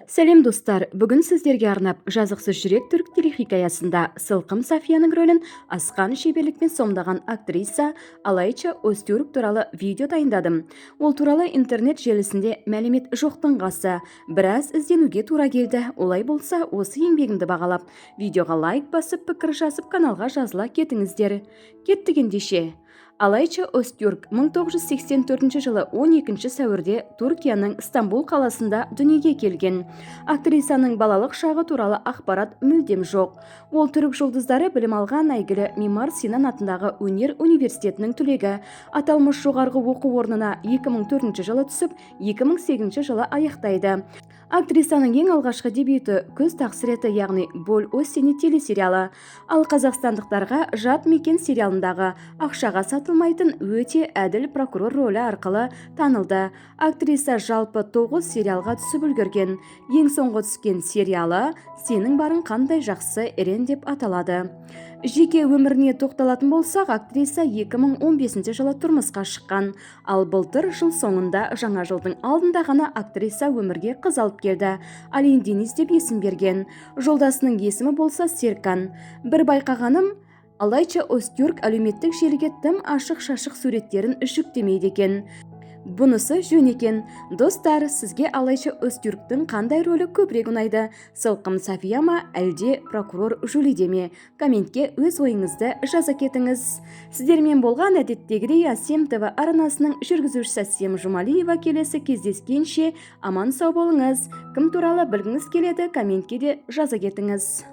Сәлем, достар! Бүгін сіздерге арнап «Жазықсыз жүрек» түрік телехикаясында Сылқым Софияның рөлін асқан шеберлікпен сомдаған актриса Алайча Өзтүрк туралы видео дайындадым. Ол туралы интернет желісінде мәлімет жоқтың қасы, біраз ізденуге тура келді. Олай болса, осы еңбегімді бағалап, видеоға лайк басып, пікір жазып, каналға жазыла кетіңіздер. Кеттік ендеше. Алайча Өзтүрк 1984 жылы 12 сәуірде Түркияның Стамбул қаласында дүниеге келген. Актрисаның балалық шағы туралы ақпарат мүлдем жоқ. Ол түрік жұлдыздары білім алған әйгілі Мимар Синан атындағы өнер университетінің түлегі. Аталмыш жоғарғы оқу орнына 2004 жылы түсіп, 2008 жылы аяқтайды. Актрисаның ең алғашқы дебюті «Күз тақсыреті», яғни «Боль осени» телесериалы. Ал қазақстандықтарға «Жат мекен» сериалындағы ақшаға сатылмайтын өте әділ прокурор рөлі арқылы танылды. Актриса жалпы 9 сериалға түсіп үлгерген. Ең соңғы түскен сериалы «Сенің барың қандай жақсы, Эрен» деп аталады. Жеке өміріне тоқталатын болсақ, актриса 2015 жылы тұрмысқа шыққан. Ал былтыр жыл соңында, жаңа жылдың алдында ғана актриса өмірге қыз алып келді. Алин Денис деп есім берген. Жолдасының есімі болса Серкан. Бір байқағаным, Алайча Өзтүрк әлеуметтік желіге тым ашық-шашық суреттерін жүктемейді екен. Бұнысы жөн екен. Достар, сізге Алайча Өзтүрктің қандай рөлі көбірек ұнайды? Сылқым София ма, әлде прокурор Жулиде ме? Комментке өз ойыңызды жаза кетіңіз. Сіздермен болған әдеттегідей Әсем ТВ арнасының жүргізушісі Әсем Жұмалиева. Келесі кездескенше аман сау болыңыз. Кім туралы білгіңіз келеді, комментке де жаза кетіңіз.